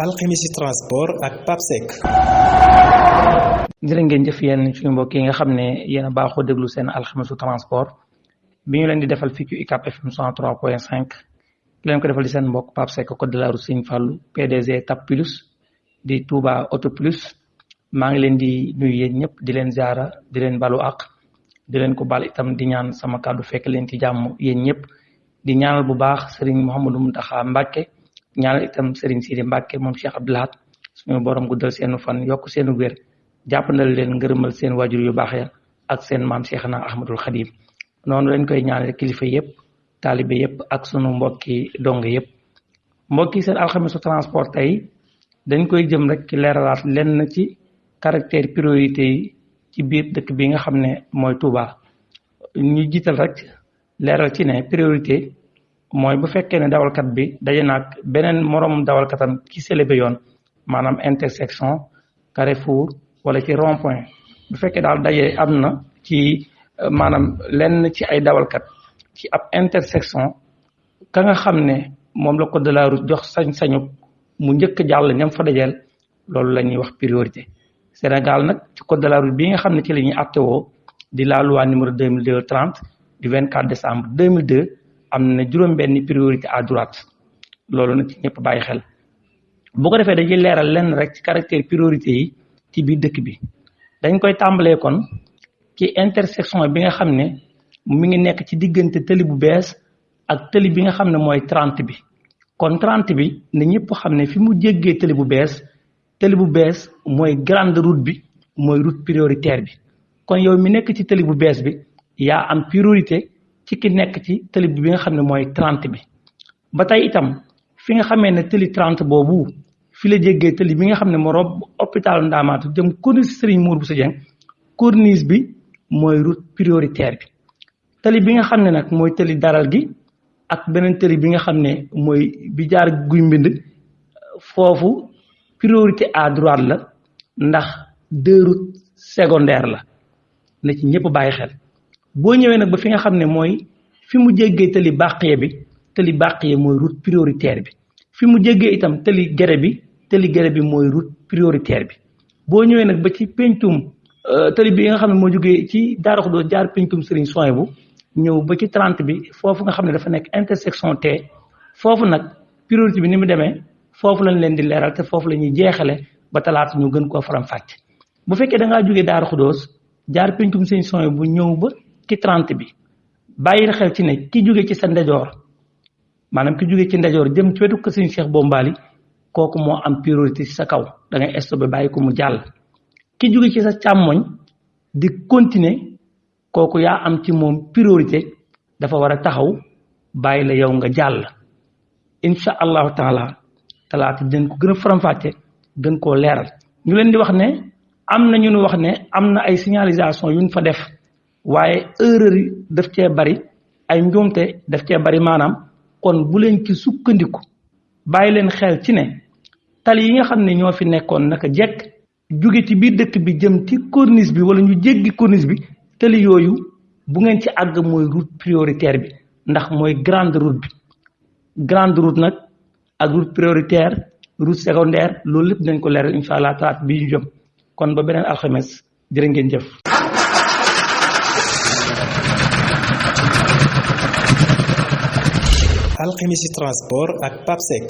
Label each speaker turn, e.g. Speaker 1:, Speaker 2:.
Speaker 1: alxemisi transport ak Pape Seck.
Speaker 2: jërë ngeen jëf yéen suñu mbokk yi nga xam ne yéen a baaxoo déglu seen alxemisu transport bi ñu leen di defal fii ci UCAB FM 103.5 ki leen ko defal di seen mbokk Pape Seck code de la route Serigne Fallou PDG TAP Plus di Touba Auto Plus maa ngi leen di nuyu yéen ñëpp di leen ziara di leen balu ak di leen ko bal itam di ñaan sama kàddu fekk leen ci jàmm yéen ñëpp di ñaanal bu baax Serigne Mouhamadou Mountakha Mbacké ñaanal itam Serigne Sidi Mbacké moom Cheikh Abdou Lahad suñu borom guddal seenu fan yokk seenu wér jàppandal leen ngërëmal seen waajur yu baax ya ak seen maam Cheikhna Ahmadul Khadim noonu lañ koy ñaanal kilifa yëpp taalibe yëpp ak sunu mbokki dong yëpp mbokki seen alxamisu transport tey dañ koy jëm rek ci leeralaat lenn ci caractère priorité yi ci biir dëkk bi nga xam ne mooy Touba ñu jiital rek leeral ci ne priorité mooy bu fekkee ne dawalkat bi daje naag beneen moroom dawalkatam ci sélébé yoon maanaam intersection carrefour wala ci rond point bu fekkee daal daje am na ci maanaam lenn ci ay dawalkat ci ab intersection ka nga xam ne moom la code de la route jox sañ-sañu mu njëkk jàll ñam fa dajeel loolu la ñuy wax priorité Sénégal nag ci code de la route bi nga xam ne ci la ñuy attewoo di la loi numéro 2002-30 du 24 décembre 2002 am na juróom-benni priorité à droite loolu nag ci ñëpp bàyyi xel bu ko defee dañuy leeral lenn rek ci caractère priorité yi ci biir dëkk bi dañ koy tàmbalee kon ci intersection bi nga xam ne mi ngi nekk ci diggante tëli bu bees ak tëli bi nga xam ne mooy 30 bi kon 30 bi ne ñëpp xam ne fi mu jéggee tëli bu bees mooy grande route bi mooy route prioritaire bi kon yow mi nekk ci tëli bu bees bi yaa am priorité ci ki nekk ci tëli bi nga xam ne mooy 30 bi ba tey itam fi nga xamee ne tëli 30 boobu fi la jéggee tëli bi nga xam ne moo rob hôpital Ndamatou jëm corniche Serigne Mour Bousso Dieng corniche bi mooy route prioritaire bi tëli bi nga xam ne nag mooy tëli daral gi ak beneen tëli bi nga xam ne mooy bi jaar guy mbind foofu priorité à droite la ndax deux routes secondaires la na ci ñëpp bàyyi xel boo ñëwee nag ba fi nga xam ne mooy fi mu jéggee tëli bàqiye mooy route prioritaire bi fi mu jéggee itam tëli gere bi mooy route prioritaire bi boo ñëwee nag ba ci pencum tëli bi nga xam ne moo jógee ci Darou Khoudoss jaar pencum Serigne Souhaïbou ñëw ba ci 30 bi foofu nga xam ne dafa nekk intersection T foofu nag priorité bi ni mu demee foofu lañ leen di leeral te foofu la ñuy jeexale ba talaata ñu gën koo faram-fàcce bu fekkee da ngaa jógee Darou Khoudoss jaar pencum Serigne Souhaïbou ñëw ba ci 30 bi bàyyi xel ci ne ki jóge ci sa ndejoor maanaam ki jóge ci ndejoor jëm ci wetu ko Serigne Cheikh Bombali kooku moo am priorité ci sa kaw da ngay stoppé bàyyi ko mu jàll ki jóge ci sa càmmoñ di continuer kooku yaa am ci moom priorité dafa war a taxaw bàyyi la yow nga jàll incha allahu taala talaata dinañ ko gën a faram-fàcce gën koo leeral ñu leen di wax ne am na ñu nu wax ne am na ay signalisation yu ñu fa def waaye erreur yi daf cee bari ay njuumte daf cee bari maanaam kon bu leen ci sukkandiku bàyyi leen xel ci ne tali yi nga xam ne ñoo fi nekkoon naka jekk jóge ci biir dëkk bi jëm ci corniche bi wala ñu jéggi corniche bi tali yooyu bu ngeen ci àgg mooy route prioritaire bi ndax mooy grande route nag ak route prioritaire route secondaire loolu lépp dañ ko leeral incha allah talaata bi ñu jëm kon ba beneen alxames jërë ngeen jëf.
Speaker 1: alxemisi transport ak Pape Seck.